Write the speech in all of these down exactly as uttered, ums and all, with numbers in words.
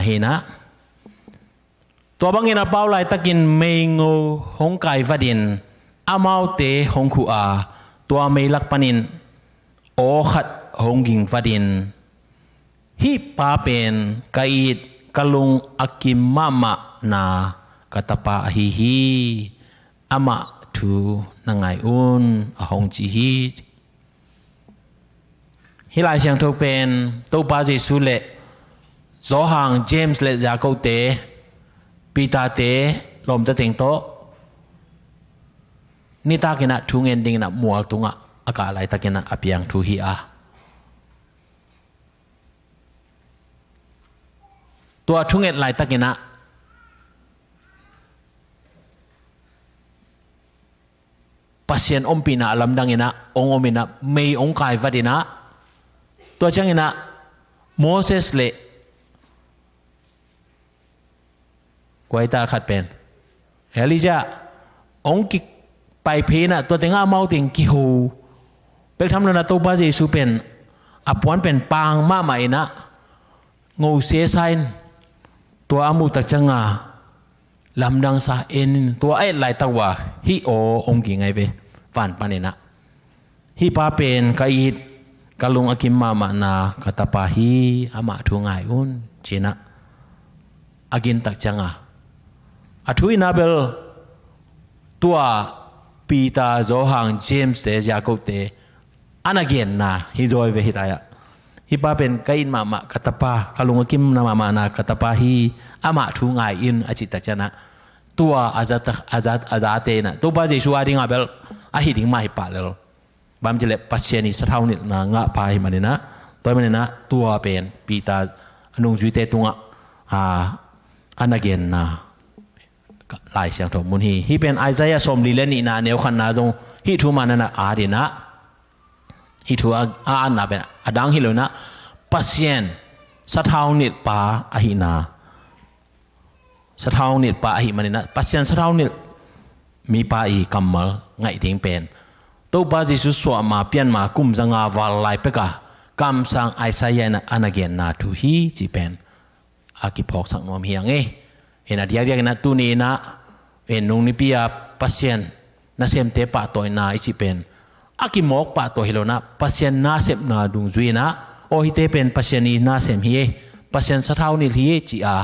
Ahi na, tua bangin a pau laitakin meingo hong kaivatin amaute hong khuh a, tua meilak panin aw khat hong gingvatin, hih pa pen ka it, ka lung a kim mahmahna ka tapa ahi hi, amah thu na ngai un, a hong ci hi. Hih Lai Siangtho pen Topa Jesu le Johan, James le Jakob-te, Peter-te, lawmta teng tawh nitakin ah thu ngen dingin ah mual tungah a kah laitakin ah a piang thu hi a, tua thunget laitakin ah Pasian ompihna a lamdang in ah hong om in ah, mei hong kaivat in ah, tua ciangin ah Moses le kua hi ta, khat pen Elijah hong kipai phei in ah, tua tengah amau teng kiho. Bek tham lo in ah Topa Jesu pen a puan pen pang mahmah in ah, ngose sa in, tua a muh tak ciangin lamdang sa in, tua a et laitak uh a hih aw hong ging ahi ve, van panin ah. Hih pa pen ka it, ka lung a kim mahmahna ka tapa hi, amah thu ngai un, ci-in ah a gin tak ciangin, a thu in ah bel tua Peter, Johan, James-te, Jakob-te a na genna hi zaw hi ve, hih lai-ah. Hih pa pen ka it mahmah ka tapa, ka lung a kim mahmahna ka tapa hi, amah thu ngai in, a cih tak ciangin ah, tua a za, a za, a zate in ah Topa Jesu a dingin bel a hih ding mah hi pah lel. Bang hiam cih leh Pasian ii sathau nilhna ngah pa ahih manin ah, tua ahih manin ah tua pen Peter a nungzuite tungah a, a na genna Lai Siangtho mun hi. Hih pen Isaiah sawmli le nihna, neu khatna zong hih thu mah in ah a dingin ah, hih thu a, a atna pen a dang hi lo in ah, Pasian sathau nilh pa ahihna, sathau nilh pa ahih manin ah, Pasian sathau nilh mipa ii kammal ngaih ding pen Topa Jesu suah ma pian ma kum zanga val lai pek a kamsang Isaiah in ah a na genna thu hi, cih pen a kiphawksak nuam hi hang e. Hi in ah diakdiakin ah tuni in ah, en, nung nipi a Pasian nasemte pahtawina i cih pen a kimawk pahtawi hi lo in ah, Pasian nasepna dungzui in ah, aw, hihte pen Pasian ii nasem hi e, Pasian sathau nilh hi e, ci-a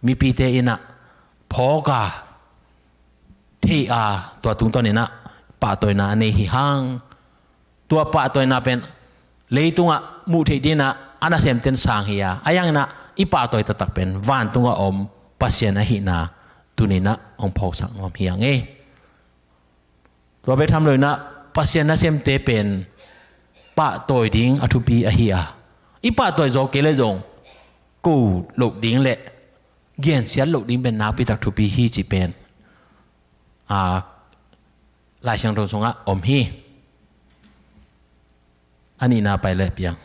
mipite in ah phawk a, thei a, tua tungtawn in ah pahtawina a nei hi hang. Tua pahtawina pen leitungah muh theih dingin ah a nasemte'n sang hi a, ahi hangin ah i pahtawi taktak pen vantungah om Pasian ahihna tuni in ah hong phawksak nuam hi hang e. Tua bek tham lo in ah Pasian nasemte pen pahtawi ding a thupi ahi a, i pahtawi zaw kei leh zong ko loh ding le gensiat loh ding pen nakpi tak thupi hi, cih pen a, Lai Siangtho sungah om hi. A nihna pai le piang.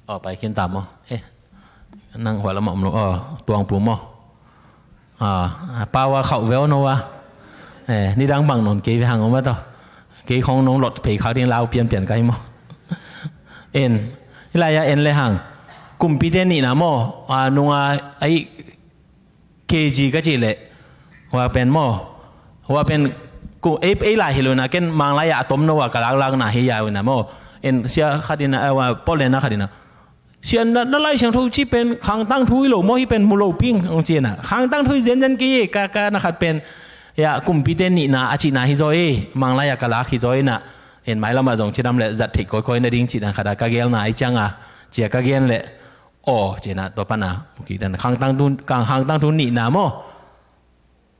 Aw, pai khin ta maw? Eh, nang hua lamah om lo. Aw, Tuangpu maw? Aw, pau a khauh veu no a. Eh, nidang bang nawn kei ve hang om a tawh. Kei khong nong lot phei khak ding lau pianpian ka hi maw? En, hih lai-ah en le hang. Kumpite nihna maw? A, nunga, ai, K G ka cih leh, hua pen maw, hua pen, ku, ei, ei lai hi lo in ah, ken Manglai ah a tomno a ka laklakna hi a, uh, in ah maw. En, sia khat in ah, eh, hua, Portland ah khat in ah, sia, na, na Lai Siangtho cih pen khangtang thu hi lo maw, hih pen mu lo ping, hong ci in ah. Khangtang thu hi zenzen kei e, ka, ka na khat pen, ya, kumpite nihna a cihna hi zaw e, Manglai ah ka lak hi zaw in ah. En, mailam ah zong cidam leh zat theih kawikawi na ding cih dan khat ah ka gelna ahi ciangin, cia ka gen leh, aw, ci-in ah tua pan a mu kik dan. Khangtang thu, khang, khangtang thu nihna maw?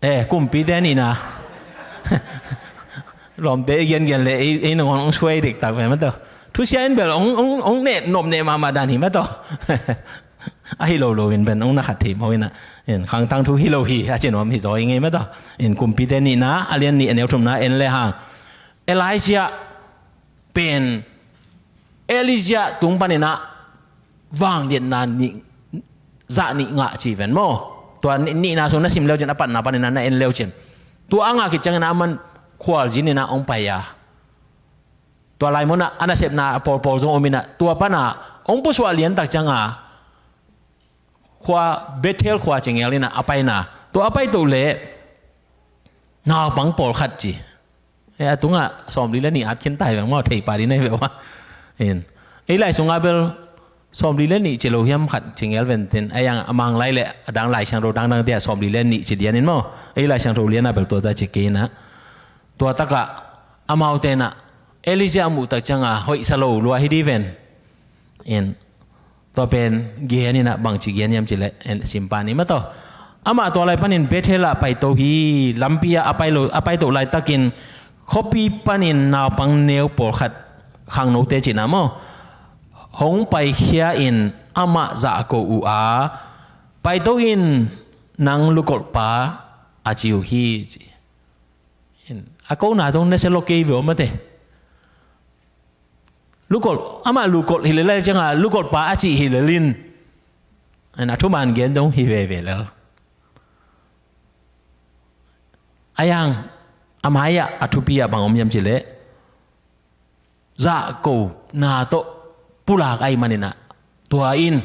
Eh, kumpite nihna. Lawmte i gengen leh ei, ei nangawn hong suai diktak ve maw tawh. Thusia in bel hong, hong, hong neh nop neh mahmah dan hi maw tawh. Ahi lo lo in bel hong na khat thei maw in ah. En, khangtang thu hi lo hi, a ci nuam hi zaw i ngei maw tawh. En, kumpite nihna, a lian nih, a neu thumna en le hang. Elijah pen Elijah tung panin ah vangliatna nih, zah nih ngah ci ven maw. Tua nih, nihna sung na sim leu cin a patna panin ah na en leu cin, tua a ngah khit ciangin ah aman khualzin in ah hong pai a, tua lai mun ah a nasepna a pawlpawl zong om in ah, tua pan ah hong pusuah lian tak ciangin khua, Bethel khua ci ngel inah a paina, tua a paito leh naupang pawlkhat ci. E, a tungah sawmli le nih at khin tai veng maw, thei pa di nei veuh a. In, ei lai sungah bel sawmli le nih ci lo hiam khat ci ngel ventin, a yang a Manglai le a dang Lai Siangtho dangdang tia sawmli le nih ci dian in maw. Ei Lai Siangtho lianah bel tua ta ci kei inah. Tua takah amaute inah Elijah a muh tak cianga hoihsa lo lua hi di ven. In, tua pen gen inah bangci gen hiam cileh, en, simpa ni mataw. Amah tua lai panin Bethel ah paito hi. Lampi ah a paito, a paito laitakin khuapi panin naupang neu pawlkhat, khangnote cihna maw, hong paikhia in amah zahko uh a, paito in, nang lukolhpa, a ci uh hi ci. In, a kona dong na se lo kei ve om mate. Lukolh, amah lukolh hi lel lai cianga lukolhpa a cih hi lel in, in a thuman gen dong hi veve lel. A yang, a mai-ah a thupi ah bang om hiam cileh, zahkona tawh pulak ahih maninah tua in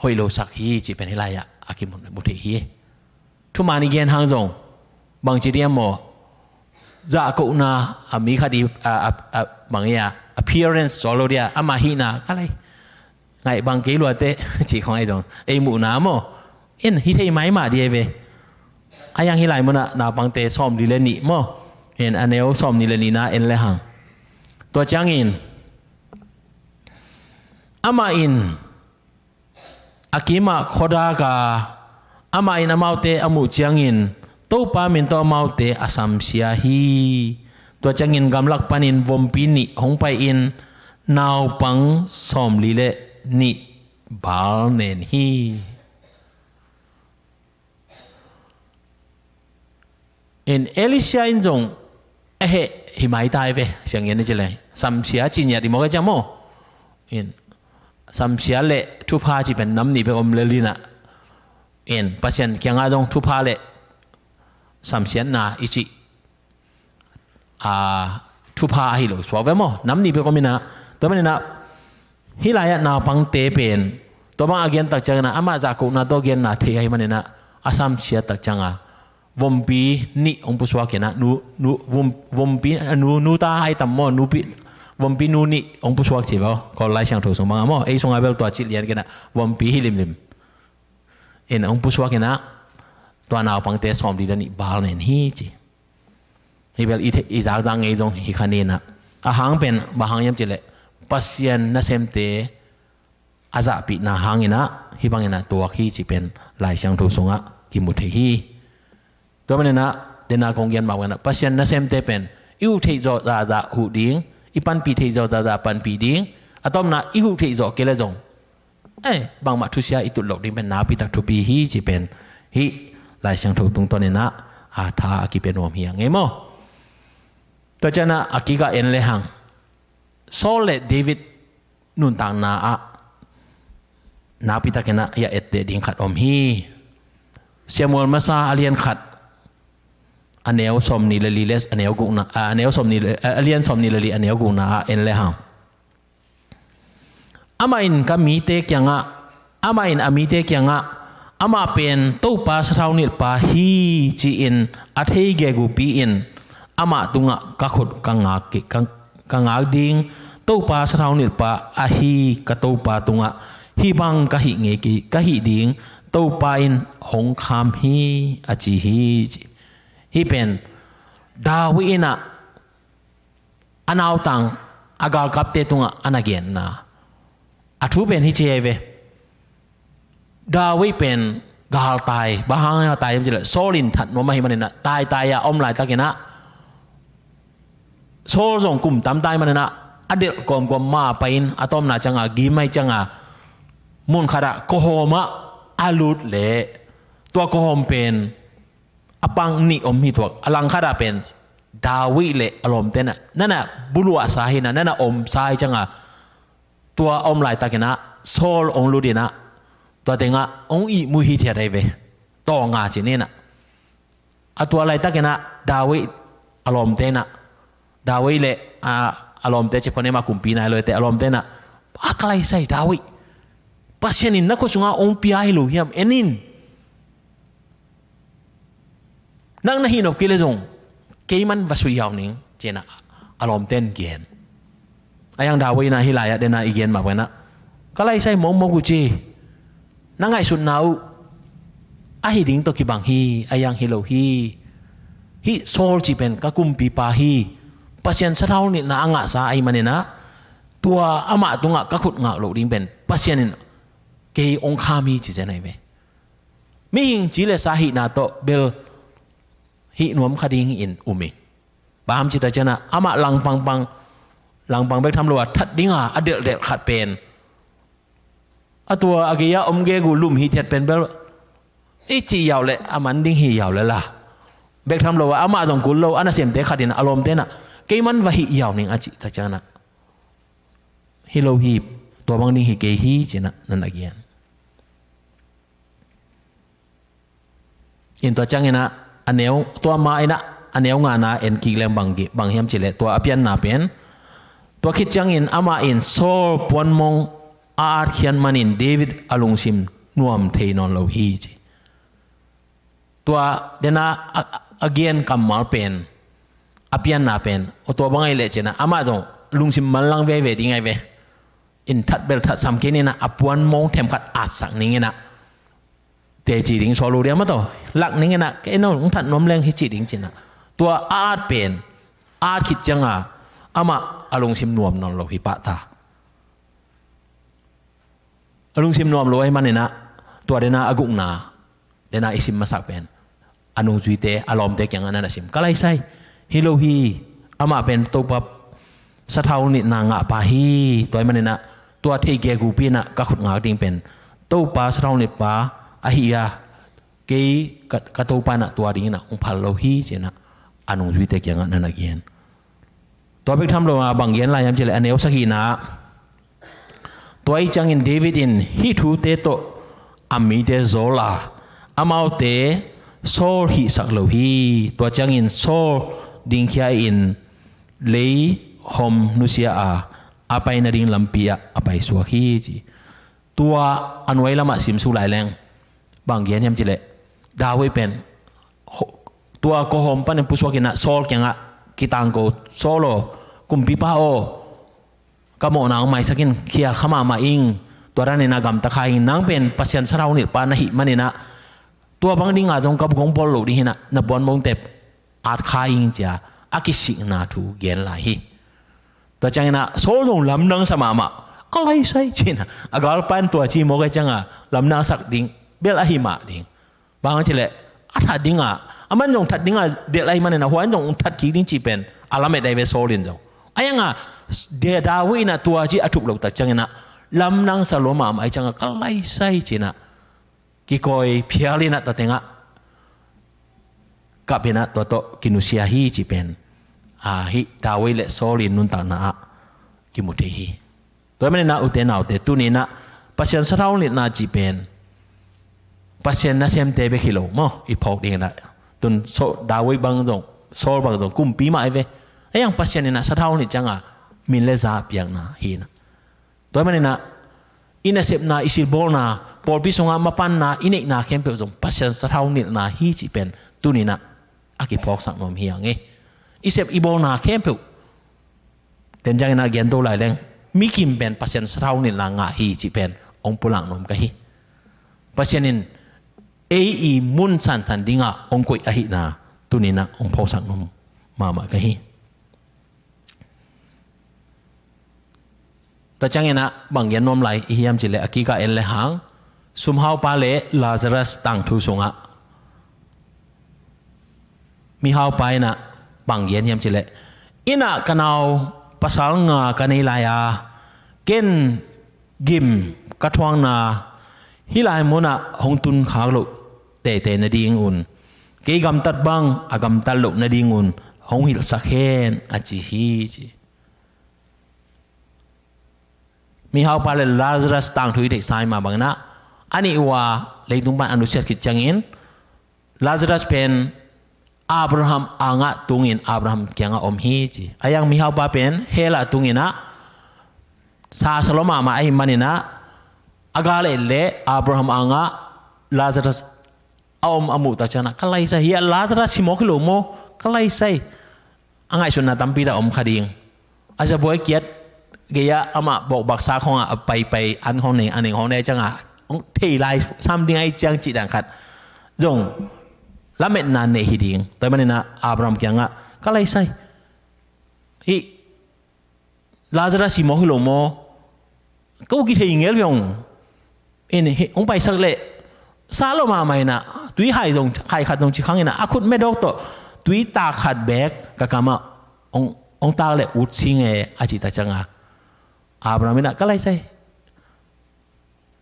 hoih losak hi cih pen hih lai-ah a kimu, mu thei hi. Thuman i gen hang zong bangci diam maw, zahkona a mi khat i, a, a, a, bang i a appearance suak lo dia, ama hihna ka lai ngaih bang kei luate cih khong ahi zong ei muhna maw, in hi thei maimah di ei ve. A yang hih lai munah naupangte sawmli le nih maw, in a neu sawmni le nihna en le hang. Tua ciangin amah in a kimah khuadak a, amah in amaute a muh ciangin Topa min tawh amaute a samsia hi. Tua ciangin gamlak panin vompi nih hong pai in naupang sawmli le nih bal nen hi. In Elisha in zong a heh hi maitai ve, siang ngen ni ci le. Samsia ci ngiat i mawk a ciang maw. In samsia le thupha ci pen nam nih bek om le linah. In Pasian kiangah zong thupha le samsiatna i cih, a, thupha ahi lo suak ve maw, nam nih bek om inah. Tua maninah hih lai-ah naupangte pen tua bang a gen tak cianginah amah zahkona tawh genna thei ahi maninah a samsiat tak cianga vompi nih hong pusuak inah, nu, nu, vom, vompi, a, nu, nu ta hai tam maw, nupi, vompi nu nih hong pusuak ci maw, Kawl Lai Siangtho sung bangah maw, ei sungah bel tua cih lian kinah vompi hi limlim. In hong pusuak inah tua naupangte sawmli le nih bal nen hi ci. Hi bel i, i zakzak ngei zong hi kha ninah. A hang pen bang hang hiam cileh, Pasian nasemte a zahpihna hanginah hih banginah tuak hi ci pen Lai Siangtho sungah kimu thei hi. Tua maninah dena kong gen mah banginah Pasian nasemte pen i huh theih zawh zahzah huh ding, i panpih theih zawh zahzah panpih ding, a tawpna i huh theih zawh kei le zong, eh, bangmah thusia i tut loh ding pen nakpitak thupi hi ci pen hih Lai Siangtho tungtawn inah a tha a kipia nuam hi a ngei maw. Tua cianah a kikah en le hang, Saul le David nuntakna ah nakpitakinah i a etteh ding khat om hi. Samuel masa a lian khat, a neu sawmni le li le a neu gukna, a neu sawmni le, a lian sawmni le li a neu gukna ah en le hang. Amah in ka mite kiangah, amah in a mite kiangah, amah pen Topa sathau nilhpa hi ci-in a thei gegu pi-in amah tungah ka khut ka ngak, ka, ka ngak ding, Topa sathau nilhpa ahi ka Topa tungah hih bang ka hih ngei kei, ka hih ding Topa in hong kham hi a ci hi ci. Hih pen David inah a nautang a galkapte tungah a na genna a thu pen hi ci hi ve. David pen galtai, bang hang a tai hiam cileh Saul in that nuam ahi maninah taitai a om laitakinah Saul zong kum tamtai maninah a delh kawmkawm ma pai-in a tawpna cianga gim ahi cianga mun khatah kawhawmah a lut leh tua kawhawm pen a pang nih om hi tuak. A langkhatah pen David le a lawmte na, nana buluahsa hi na, nana omsa hi cianga tua a om laitakinah Saul hong lut inah tua tengah hong ihmui hi thiat ahi ve. Tawnga ci ninah a tua laitakinah David a lawmte inah, David le a, a lawmte ci phonem a kumpi nai loite a lawmte inah a ka laisai David Pasian in na khut sungah hong pia hi lo hiam? En in. Nang na hih nop kei leh zong keiman va sui hiau ning, ci-in ah a lawmte'n gen. Ahi hang David in ah hih lai-ah den a i gen mah bangin ah, ka laisai mawkmawk uh ci. Na ngaihsutna uh ahi ding tawh kibang hi. Ahi hang hi lo hi. Hih Saul cih pen ka kumpipa hi. Pasian sathau nilhna a ngahsa ahih manin ah, tua amah tungah ka khut ngak loh ding pen Pasian in kei hong kham hi, ci zen ahi ve. Mihing ci le sa hihna tawh bel hih nuam kha ding in um hi. Bang hang hiam cih tak ciangin ah, amah langpang pang, langpang bek tham lo a that ding a, a delhdelh khat pen, a tua a gei-ah om gegu lum hithiat pen bel i cih hiau leh a man ding hi hiau leh la. Bek tham lo a, amah zong kul lo a, nasemte khat in ah, a lawmte'n ah, keiman va hih hiau ning, a cih tak ciangin ah, hi lo hi, tua bang ding hi kei hi, ci-in ah na na gen. In tua ciangin ah, a neu, tua ma in ah, a neu ngana en kik leng bang, bang hiam cih leh, tua a pianna pen, tua khit ciangin amah in Saul puanmong a atkhiat manin David a lungsim nuam thei nawn lo hi, ci. Tua den a, a, a gen kammal pen, a pianna pen, aw, tua bang ahih leh, ci-in ah, amah zong lungsim manlang veve ding ahi ve. In that bel that sam kei ni-in ah, a puanmong themkhat atsak ning in ah, teci ding Saul uh diam a tawh, lak ning in ah, kei no hong that nuam leng hi ci ding, ci-in ah. Tua a at pen, a at khit ciang a, amah a lungsim nuam nawn lo hi pah ta. A lungsim nuam lo ahih manin ah, tua den a a gukna, den a i sim masak pen, a nungzuite, a lawmte kiangah na na sim. Ka laisai, hi lo hi, amah pen Topa sathau nilhna ngahpa hi, tua ahih manin ah, tua thei gegu pi-in ah ka khut ngak ding pen Topa sathau nilhpa ahi a, kei ka, ka Topa in ah tua ding in ah hong phal lo hi, ci-in ah a nungzuite kiangah na na gen. Tua bek tham lo a bang gen lai hiam cih leh, a neu sagihna, tua ahih ciangin David in hih thute tawh a mite zawl a, amaute Saul hihsak lo hi. Tua ciangin Saul dingkhia in leihom nusia a, a pai nading lampi ah a paisuak hi, ci. Tua a nuai lamah simsuk lai leng, bang gen hiam cih leh, David pen, ho-, tua kawhawm panin pusuak in ah Saul kiangah kitangko, Saul aw, kumpipa aw, ka mawhna hong maisak in, khial kha mahmah ing, tua dan in ah gamta kha ing, nang pen Pasian sathau nilhpa na hih manin ah, tua bang ding a zong ka buk hong bawl loh ding hi-in ah, na puanmongte at kha ing, ci-a a kisikna thu gen lai hi. Tua ciangin ah Saul zong lamdang sa mahmah, ka laisai, ci-in ah, a galpa in tua ci mawk ahih ciang a lamdang sak ding bel ahi mah ding. Bang hang cih leh, a that ding a, aman zong that ding a delh ahih manin ah, hua in zong that kik ding cih pen a lamet ahi ve Saul in zong. Ahi hang a, David in ah tua ci a thup loh tak ciangin ah lamdang sa lua mahmah ahih ciang a, ka laisai, ci-in ah kikawi phial in ah, tua teng ah kap in ah, tua tawh kinusia hi, cih pen, a, hih David le Saul i nuntakna ah kimu thei hi. Tua ahih manin ah, ute naute, tuni-in ah Pasian sathau nilhna cih pen Pasian nasemte bek hi lo maw, i phawk ding in ah. Tun Saul, David bang zong, Saul bang zong kumpi mah ahi ve. Ahi hang Pasian in ah sathau nilh ciang a, min le za piakna hi-in ah. Tua ahih manin ah, i nasepna, i silbawlna, pawlpi sungah mapanna, i neihna khempeuh zong Pasian sathau nilhna hi, cih pen tuni-in ah a kiphawksak nuam hi hang e. I sep i bawlna khempeuh, den ciangin ah gen to lai leng, mi kim pen Pasian sathau nilhna ngah hi, cih pen hong pulak nuam ka hi. Pasian in ei i mun sansan ding ah hong koih ahihna tuni-in ah hong phawksak nuam mahmah ka hi. Tua ciangin ah bang gen nuam lai i hiam cih leh, a kik ah en le hang, sumhaupa le Lazarus tangthu sungah mihaupa in ah bang gen hiam cih leh, inn ah ka nau pasal nga ka nei lai a, ken gim ka thuakna hih lai munah hong tun khak loh teitei nadingun, kei gamtat bang a gamtat loh nadingun hong hilhsak hen, a ci hi, ci. Mihaupa le Lazarus tangthu i theihsa mah bangin ah, a nih uh a leitung pan a nusiat khit ciangin, Lazarus pen Abraham angah tungin Abraham kiangah om hi, ci. Ahi hang mihaupa pen hell ah tungin ah, sa sa lua mahmah ahih manin ah, A gal et leh Abraham angah Lazarus a om a muh tak ciangin ah, "Ka laisai, hiah Lazarus hi mawk hi lo maw? Ka laisai. A ngaihsutna tampi tak om kha ding. A zabuai kiat gei-ah amah bawkbaksa khawngah a paipai an khawng nei, a neng khawng nei ciangah hong thei lai sam ding ahi ciang," cih dan khat zong lametna nei hi ding. Tua ahih manin ah Abraham kiangah, "Ka laisai, hih Lazarus hi mawk hi lo maw? Ko kithei ngel ve ung. In hih hong paisak leh sa lo mahmah in ah, tui hai zong, hai khat zong ci khang in ah, a khut medawk tawh tui tak khat beek ka kamah hong, hong tak leh ut sing e," a cih tak ciangah Abraham in ah, "Ka laisai,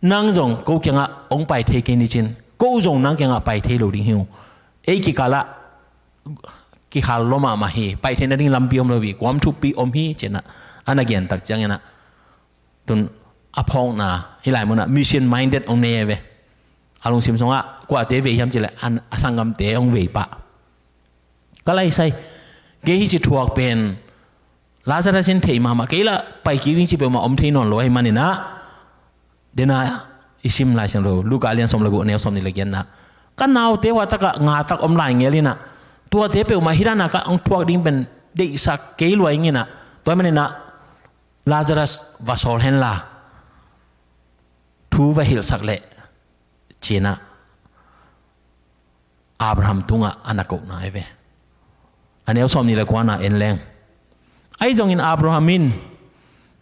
nang zong ko kiangah hong pai thei kei ni cin, ko zong nang kiangah pai thei lo ding hi ung. Ei kikalah kihal lua mahmah hi, pai theihna ding lampi om lo hi, kuam thuppi om hi," ci-in ah a na gen tak ciangin ah, tun a phawkna hih lai munah mission minded hong nei ve. A lungsim sungah kuate vei hiam cih leh a, a sanggamte hong vei pah. "Ka laisai, kei hih ci thuak pen Lazarus in thei mahmah, kei lah pai kik ding cih peuhmah om thei nawn lo ahih manin ah," dena i sim Lai Siangtho, Luka lian sawm le guk, a neu sawmnih le giatna, "Ka naute hua takah nga tak om lai ngel in ah, tuate peuhmah hih dana ka hong thuak ding pen deihsak kei lua ing in ah, tua ahih manin ah Lazarus va sawl hen la, thu va hilhsak leh," ci-in ah Abraham tungah a na kohna hi ve. A neu sawmnih le kuana en leng, "Ahi zongin Abraham in,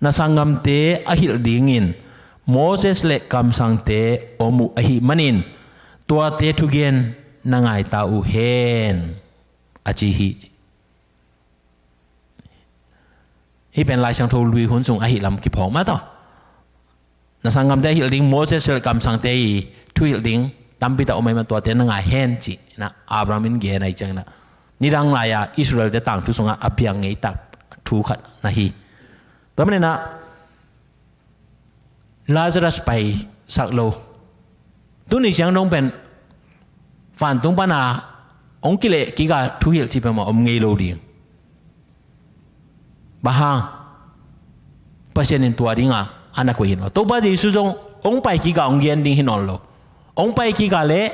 'Na sanggamte a hilh dingin Moses le kamsangte om uh ahih manin, tuate thugen na ngai ta uh hen,' a ci hi." Hih pen Lai Siangtho lui hun sung ahih lam kiphawk mah tawh. "Na sanggamte a hilh ding, Moses le kamsangte i thuhilh ding tampi tak om ahih man tuate na ngai hen," ci-in ah Abraham in gen ahih ciangin ah, nidang lai-a Israel-te tangthu sungah a piang ngei tak thu khat na hi. Tua manin ah Lazarus paisak lo. Tuni ciang dong pen vantung pana hong kileh kik a thuhilh cih peuhmah om ngei lo ding. Bang hang? Pasian in tua dinga a na koih hi lo. Topa Jesu zong hong pai kik a hong gen ding hi nawn lo. Hong pai kik a leh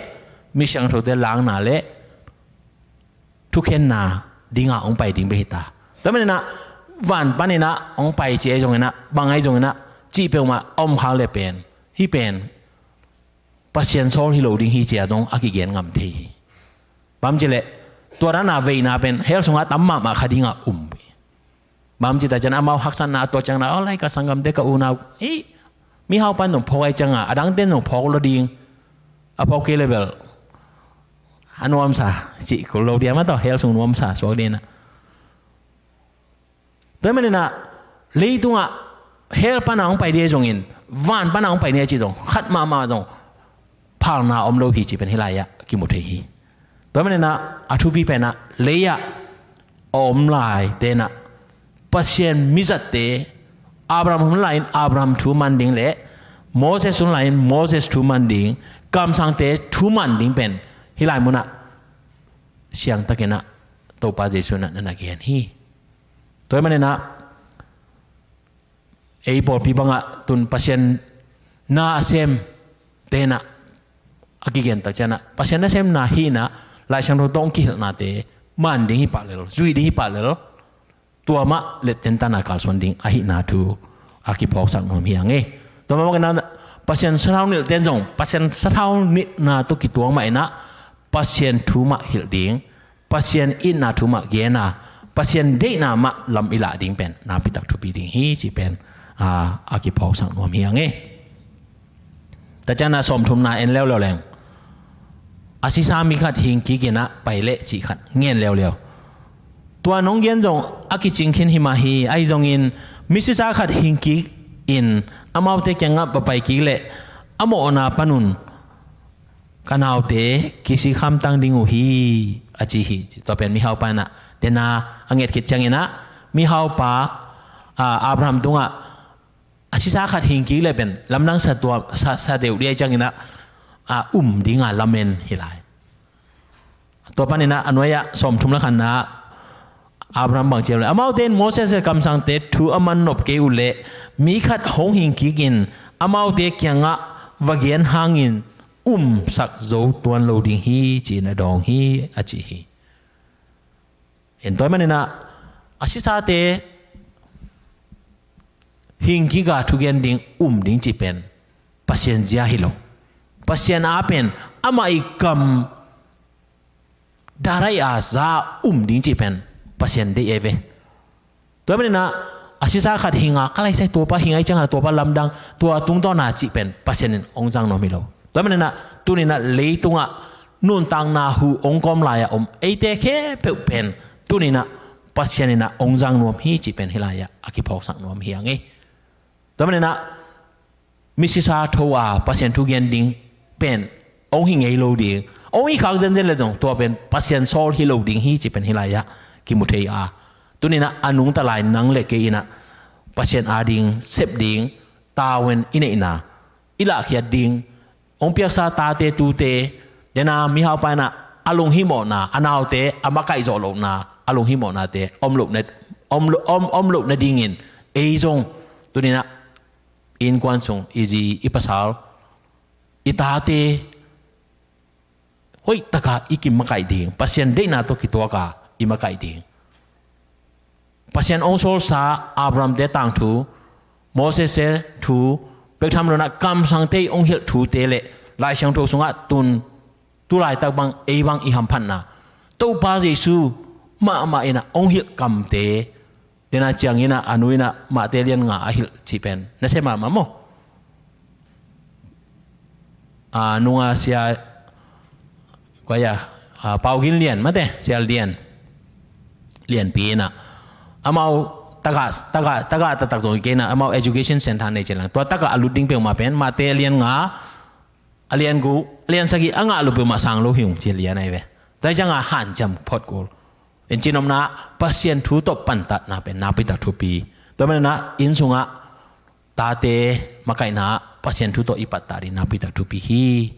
mi siangthote lakna le thukhenna dinga hong pai ding bek hi ta. Tua manin ah van panin ah hong pai ci ahi zongin ah, bang ahi zongin ah, cih peuhmah a om khak leh pen, hih pen Pasian sawl hi lo ding hi ci-a zong a kigen ngam thei hi. Bang hang hiam cih leh tua dana veina pen hell sungah tam mahmah kha dinga um hi. Bang hang hiam cih leh amau haksatna a tuak ciangin ah, "Aw lai, ka sanggamte, ka unau, ei, mihau pan zong phawk ahih ciangin a dangte zong phawk lo ding. A phawk kei leh bel a nuamsa," cih kul lo ding a, mah tawh hell sung nuamsa suak ding a. Tua ahih manin ah leitungah hell pana hong pai ding ahi zongin, van pana hong pai ding ahi cih zong khat mahmah zong phalna om lo hi cih pen hih lai-ah kimu thei hi. Tua ahih manin ah a thupi pen ah lei-ah a om laite in ah Pasian mizatte, Abraham hun lai-in Abraham thu man ding le Moses hun lai-in Moses thu man ding, kamsangte thu man ding pen hih lai munah siangtakin ah Topa Jesu in ah na na gen hi. Tua ahih manin ah ei pawlpi bangah tun Pasian nasemte in ah a kigen tak ciangin ah Pasian nasemna hihna, Lai Siangtho tawh hong kihilhnate man ding hi pah lel, zui ding hi pah lel, tua mah letten tana kalsuan ding ahihna thu a kiphawksak nuam hi hang e. Tua mah bangin ah Pasian sathau nilhte in zong Pasian sathau nilhna tawh kituak mah in ah Pasian thu mah hilh ding, Pasian itna thu mah gen a, Pasian deihna mah lam i lah ding pen nakpi tak thupi ding hi cih pen, aa, a kiphawksak nuam hi hang e. Tua ciangin ah sawmthumna en leuleu leng, a sisa mi khat hing kik in ah pai leh cih khat ngen leuleu. Tua nong gen zong a kicing khin hi mah hi. Ahi zongin mi sisa khat hing kik in amaute kiangah va pai kik leh a mawhna panun ka naute kisik hamtang ding uh hi, a ci hi. Tua pen mihaupa in ah dena a nget khit ciangin ah mihaupa, aa, Abraham tungah a sisa khat hing kik leh pen lamdang sa tua, sa, sa deuh ding ahih ciangin ah, aa, um dinga lamen hi lai. Tua panin ah a nuai-ah sawmthum le khatna-ah Abraham bang ci hiam leh, amaute in Moses le kamsangte thu a man nop kei uh leh mi khat hong hing kik in amaute kiangah va gen hangin umsak zo tuan lo ding hi, ci-in a dawng hi, a ci hi. En, tua ahih maninah a sisate hing kiga thugen ding, um ding cih pen Pasian zia hi lo. Pasian a pen amah i kam darai a za um ding cih pen Pasian deih ei ve. Tua maninah a sisa khat hinga, ka laisai tuapa hinga i cianga tuapa lamdang, tua tungtawna cih pen Pasian in hong zang nuam hi lo. Tua maninah tuninah leitungah nuntakna hu hong kawm lai-a om eite khempeuh pen tuninah Pasian inah hong zang nuam hi cih pen hih lai-ah a kiphawksak nuam hi a ngei. Tua maninah misisa tho a Pasian thu gen ding pen hong hi ngei lo ding, hong hi khak zenzen le zong tua pen Pasian sawl hi lo ding hi cih pen hih lai-ah kimu thei a. Tuninah a nungta lai nang le kei inah Pasian a ding sep ding tavuan i neihna, i lahkhiat ding, hong piaksa tate tute, dena mihaupa inah a lunghimawhna, a naute a makaih zawh lohna, a lunghimawhnate om lohna, om lo-, om, om lohna dingin ei zong tuninah i innkuan sung i zi i pasal, i tate hoihtaka i kimakaih ding, Pasian deihna tawh kituaka i makaih ding. Pasian hong sawlsa Abraham-te tangthu, Moses-te thu, pektham lonah kamsangte i hong hilh thute le Lai Siangtho sungah tun tulaitak bang ei bang i hamphatna, Topa Jesu mahmah inah hong hilh kamte, dena cianginah a nu inah Mate lian nga a hilh cih pen na sia mahmah maw? A nunga sia, kua ia, a, Pau Gin Lian, mate, sia Lian, Lianpi inah amau taga, taga, taga taktak zong i kei inah amau education center nei cian lang. Tua taga a lut ding peuhmah pen Mate lian nga, a lian guk, a lian sagih a ngah lo peuhmah sang lo hi ung ci lian ahi ve. Tua hi cianga hanciam phot kul. En, cinopna Pasian thu tawh pantatna pen nakpitak thupi. Tua maninah inn sungah tate makaihna Pasian thu tawh i pattah ding nakpitak thupi hi.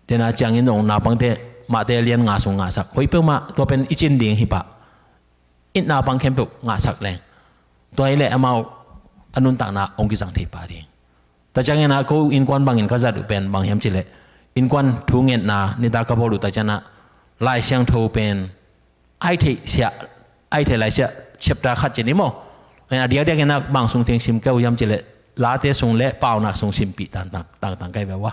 Dena ciangin zong naupangte Mate lian nga sung ngahsak hoih peuhmah, tua pen i cin ding hi pah. It naupang khempeuh ngahsak leng tua hi leh amau a nuntakna hong kizang thei pah ding. Tua cianginah ko innkuan bangin ka zat uh pen bang hiam cih leh, innkuan thu ngetna nitak ka bawl uh tua cianah Lai Siangtho pen a i theih sia, a i theih lai sia chapter khat ci ni maw? A diakdiak inah bang sung teng sim kei uh hiam cih leh Late sung le Paunak sung simpih tangtang, tangtang kei ve uh a.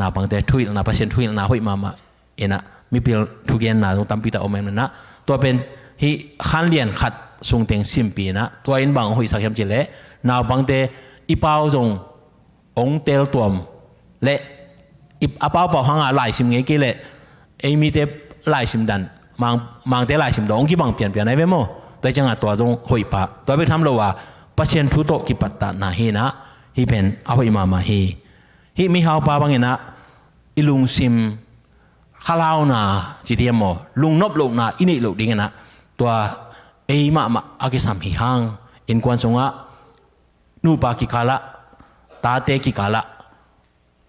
Naupangte thuhilhna, Pasian thuhilhna hoih mahmah inah mipil thugenna zong tampi tak om inah, tua pen hih khan lian khat sung teng simpih inah, tua in bang hoihsak hiam cih leh naupangte i pau zong hong teltuam le i, a paupau hanga laisim ngei kei leh ei mite laisim dan, Mang, Mangte laisim dan hong kibang pianpian ahi ve maw? Tua hi cianga tua zong hoih pah. Tua bek tham lo a Pasian thu tawh kipattatna hi inah, hih pen a hoih mahmah hi. Hih mihaupa bang inah i lungsim khalauna ci diam maw, lungnop lohna i neih loh ding inah tua ei mahmah a kisam hi hang. Innkuan sungah nupa kikalah, tate kikalah,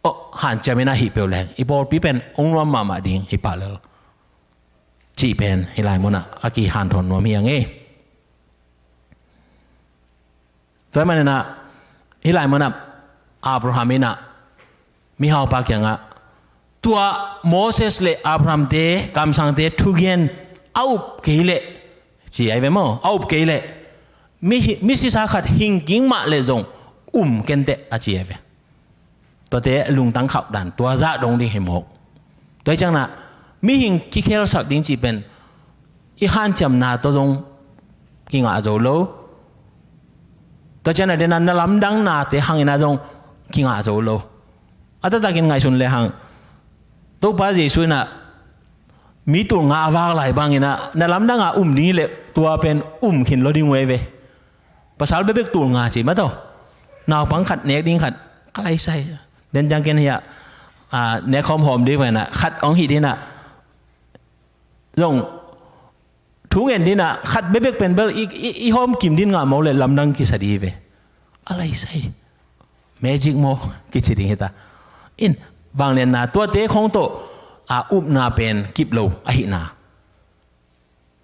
oh, hanciam inah hih peuh leng i pawlpi pen hong nuam mahmah ding hi pah lel cih pen hih lai munah a kihanthawn nuam hi a ngei. Tua hi maninah hih lai munah Abraham inah mihaupa kiangah tua Moses le Abraham-te kamsangte thugen a up kei leh, ci ahi ve maw, a up kei leh mi, misisa khat hing kik mah leh zong um kenteh, a ci ahi ve. Tuate lungtang khauh dan tua zah dong ding hi mawk. Tua hi cianginah mihing kikhelsak ding cih pen i hanciamna tawh zong kingah zo lo. Tua cianginah dena na lamdangnate hanginah zong kingah zo lo. A taktakin ngaihsun le hang, Topa Jesu inah mi tul nga a vak lai banginah na lamdanga um ding hi leh tua pen um khin lo ding uh ei ve. Pasal bekbek tul nga ci mah tawh. Naupang khat nek ding khat ka laisai. Den ciang ken hiah, a, nek hawmhawm ding vanah khat hong hih dinah zong thu ngen dinah khat bekbek pen bel i, i, i hawm kim din ngah maw le lamdang kisa ding hi ve. A laisai. Magic maw kici ding hita. In, vanglianna tuate khong tawh a upna pen kip lo ahihna.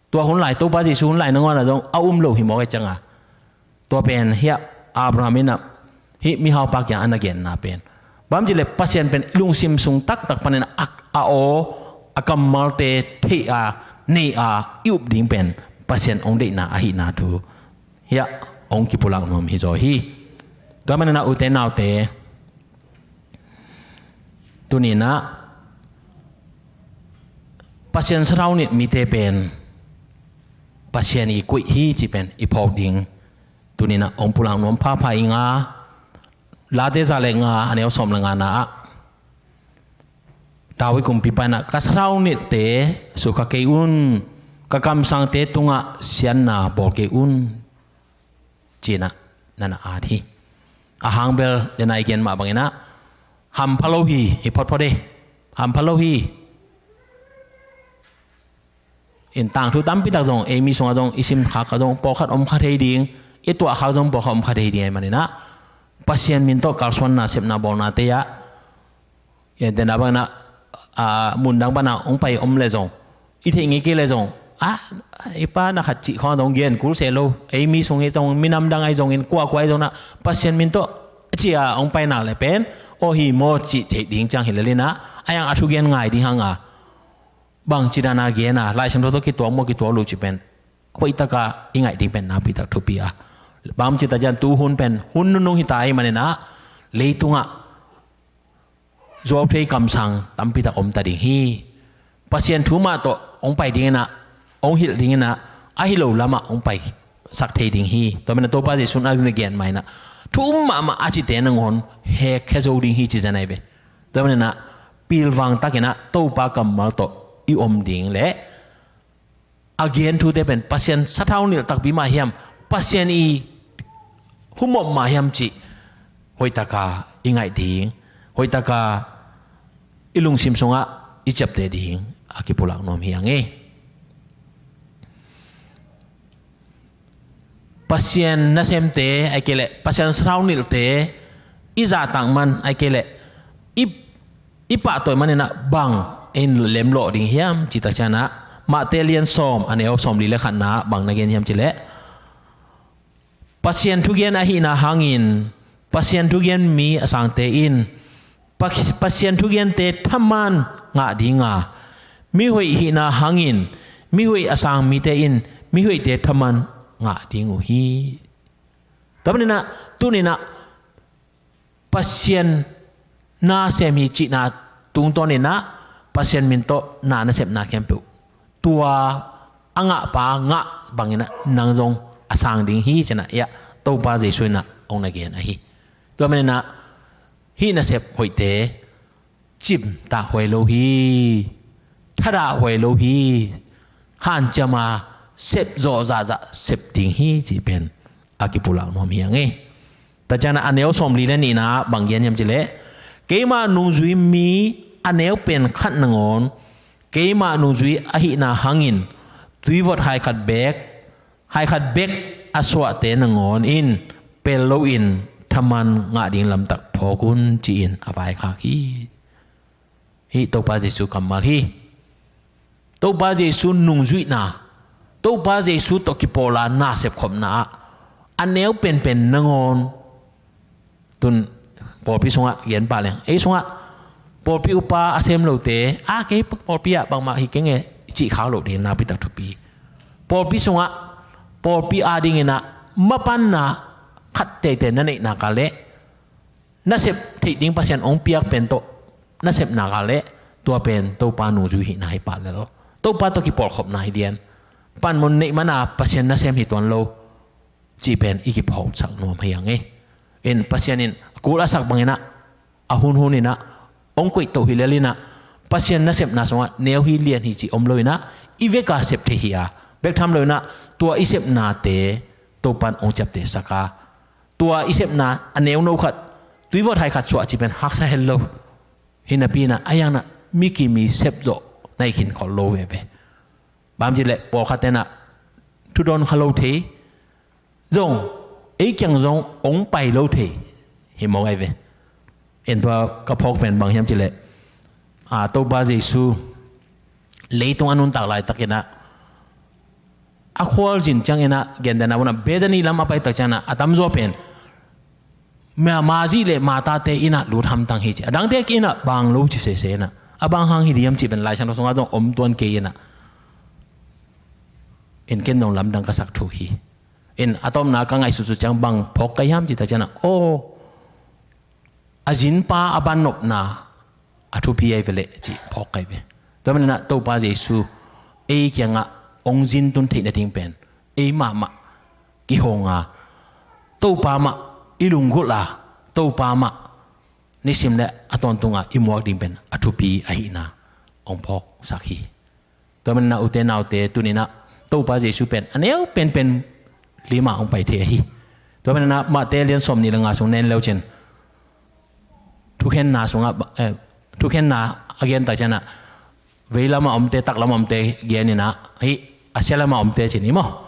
Tua hun lai, Topa Jesu hun lai nangawnah zong a um lo hi mawk a cianga. Tua pen hiah Abraham inah Hih mihaupa kiang a na genna pen bang hiam cih leh Pasian pen i lungsim sung taktak panin a, a aw, a kammalte theih a, nei a, i up ding pen Pasian hong deihna ahihna thu hiah hong kipulak nuam hi zaw hi. Tua manin ah ute naute, tuni-in ah Pasian sathau nilh mite pen Pasian i koih hi cih pen i phawk ding tuni-in ah hong pulak nuam phapha ing a, Late za le nga, a neu sawm le nga na ah David kumpipa in ah, "Ka sathau nilhte sukha kei un, ka kamsangte tungah siatna bawl kei un," ci-in ah na na at hi. A hang bel, den a i gen mah bangin ah, hampha lo hi, hi photphot e. Hampha lo hi. In tangthu tampi tak zong, ei mi sungah zong, i sim khak ah zong pawlkhat om kha thei ding, i tuah khak zong pawlkhat om kha thei ding ahih manin ah, Pasian min tawh kalsuanna, sepna, bawlnate ah, i den a bangin ah, a, mundang pan ah hong pai om leh zong, i theih ngei kei leh zong, a, i pa na khat cih khawng zong gen kul se lo, ei mi sung hi zong, minam dang ahi zongin, kuakua ahi zongin ah, Pasian min tawh a ci a hong pai nak leh pen, aw hi maw cih theih ding ciang hi lel in ah, a yang a thugen ngai ding hang a, bangci dan a gen a, Lai Siangtho tawh kituak maw, kituak lo cih pen hoihtak a i ngaih ding pen nakpi tak thupi a. Bangci tak ciang tu hun pen hun nunung hi ta ahih manin ah, leitungah zuau thei kamsang tampi tak om ta ding hi. Pasian thu mah tawh hong pai ding in ah, hong hilh ding in ah, a hi lo lamah hong paisak thei ding hi. Tua manin ah Topa Jesuh in a gen mah in ah, thu um mahmah a cite nangawn hekkhia zo ding hi ci zen ahi ve. Tua manin ah pilvang takin ah Topa kammal tawh i om ding leh a gen thute pen Pasian sathau nilh takpi mah hiam, Pasian i humop mah hiam cih hoihtak a i ngaih ding, hoihtak a i lungsim sungah i ciapteh ding a kipulak nuam hi hang e. Pasian nasemte ahih kei leh, Pasian sathau nilhte i zahtak man ahih kei leh, i, i pahtawi manin ah bang in lemlawh ding hiam cih tak ciangin ah, Matthai lian sawm, a neu sawmli le khatna ah bang na gen hiam cih leh, Pasian thugen ahihna hangin, Pasian thugen mi a sangte in Pa-, Pasian thugente thaman ngah ding a, mihoih hihna hangin, mihoih a sang mite in mihoihte thaman ngah ding uh hi. Tua manin ah, tuni-in ah Pasian na sem hi cihna tungtawnin ah, Pasian min tawh na nasepna khempeuh, tua a ngahpa ngah bangin ah nang zong a sang ding hi ci-in ah, hiah Topa Jesuh in ah hong na gen ahi. Tua manin ah, hih nasep hoihte cimtak huai lo hi, thadah huai lo hi, hanciam a sep zawh zahzah sep ding hi cih pen a kipulak nuam hi hang e. Tua ciangin ah a neu sawmli le nihna ah bang gen hiam cih leh, keima nungzui mi a neu pen khat nangawn, keima nungzui ahihna hangin tuivot hai khat beek, hai khat bek a suahte nangawn in pel loin thaman ngah ding lamtak phawk un, ci-in a vaikhak hi. Hih Topa Jesuh kammal hi. Topa Jesuh nungzuihna, Topa Jesuh tawh kipawla nasep khopna ah a neu penpen nangawn, tun pawlpi sungah gen pah leng, ei sungah pawlpi upa a sem lote, a, kei pawlpi ah bangmah hi keng e, i cih khak loh ding nakpi tak thupi. Pawlpi sungah, pawlpi adingin ah mapanna khat teitei na neih nak leh, nasep theih ding Pasian hong piak pen tawh nasep nak leh, tua pen Topa nungzui hihna hi pah lel lo. Topa tawh kipawlkhopna hi lian. Panmun neih mana Pasian nasem hi tuan lo cih pen i kiphawksak nuam hi hang e. In Pasian in a kul a sak bangin ah, a hunhun in ah, hong koih toh hi lel in ah, Pasian nasepna sungah neu hi lian hi cih om lo in ah, i vek a sep thei hi a, bek tham lo in ah, tua i sepnate Topa in hong ciaptehsak a, tua i sepna a neuno khat, tuivot hai khat suah cih pen haksa hel lo. Hi napi in ah, a yang ah mi kim i sep zawh na i khin khol lo veve. Bang hiam cih leh pawlkhat in ah thu dawn kha lo thei, zong, ei kiang zong hong pai lo thei hi mawk ahi ve. En tua ka phawk pen bang hiam cih leh, a, Topa Jesuh leitung a nuntak laitakin ah, a khualzin ciangin ah, gentehna un ah Bethany lam a pai tak ciangin ah, a tamzaw pen Mia Mari le Martha te innah lut hamtang hi ci. A dangte innah bang lo ci sese innah. A bang hang hi diam ci pen Lai Siangtho sungah zong om tuan kei innah. In ken dong lamdang ka sak thu hi. In a tawpna ka ngaihsut sut ciang bang phawk ka hiam ci ta cianah. Aw, a zinpa a bannopna a thupi ahi veleh cih phawk kai ve. Tua maninah Topa Jesu ei kiangah ong zin tun theih nading pen ei mahmah kihonga, Topa mah i lunggulh a, Topa mah nisim le a tawntunga i muak ding pen a thupi ahihna ong phawksak hi. Tua maninah ute naute tuninah Topa Jesu pen a neu penpen lima ong pai thei ahi. Tua maninah Mate lian sawm nih le nga sung nen leucin thukhenna sungah, eh, thukhenna a gen tak cianah veilamah omte, taklamah omte geninah hih a sialamah omte cin hi maw?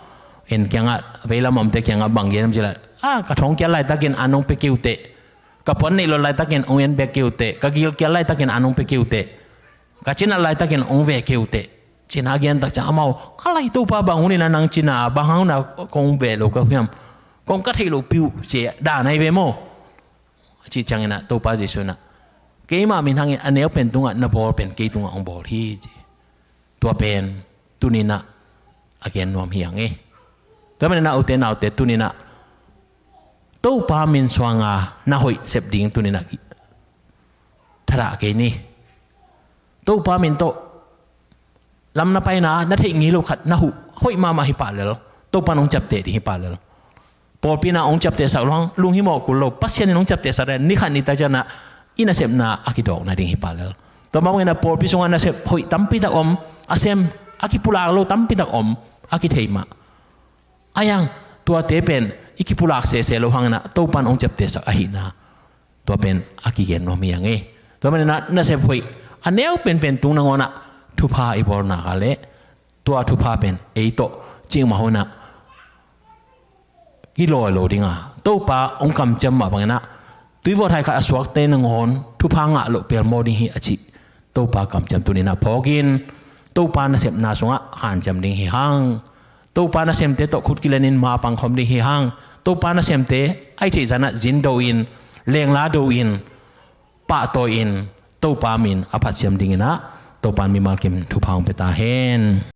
In kiangah veilamah omte kiangah bang gen om cila, a ka thong kial laitakin an ong pe kei uhteh, ka puan neih lo laitakin ong en bek kei uhteh, ka gil kial laitakin an ong pe kei uhteh, ka cinat laitakin ong ve kei uhteh. Cina gen tak ciang amau ka lai Topa bang huninah nang cina bang hang huninah kong ve lo ka hiam, kong ka theih lo piu ci dan ahi ve maw? Cih cianginah Topa Jesu inah keimah min hangin a neu pen tungah na bawl pen kei tungah ong bawl hi ci. Tua pen tuninah a gen nuam hi ang e. Tua maninah ute naute tuninah Topa min suanga na hoih sep ding tuninah thadah kei ni. Topa min tawh lam na paina na theih ngei lo khat na huh hoih mahmah hi pah lel. Topa in ong ciapteh ding hi pah lel. Pawlpi inah ong ciaptehsak lung, lunghimawh kul lo, Pasian in ong ciaptehsak lel, ni khat ni ta cianah i nasepna a kidawk nading hi pah lel. Tua mah banginah pawlpi sungah nasep hoih tampitak om, a sem a kipulak lo tampitak om, a kithei mah. A yang tuate pen i kipulak sese lo hanginah Topa in ong ciaptehsak ahihna tua pen a kigen nuam hi ang e. Tua maninah nasep hoih a neu penpen tung nangawnah thupha i bawlna ka leh tua thupha pen ei tawh cikmah hunah kilawi lo dinga Topa ong kamciam mah banginah tuivawt hai khat a suakte nangawn thupha ngah loh pelmawh ding hi a cih Topa kamciam tuninah phawkin Topa nasepna sungah hanciam ding hi hang. Topa nasemte tawh khut kilenin mapang khawm ding hi hang. Topa nasemte a i theih zanah zindo in, lengla do in, pahtawi in Topa min a phatsiam dinginah Topa in mimal kim thupha hong pia ta hen.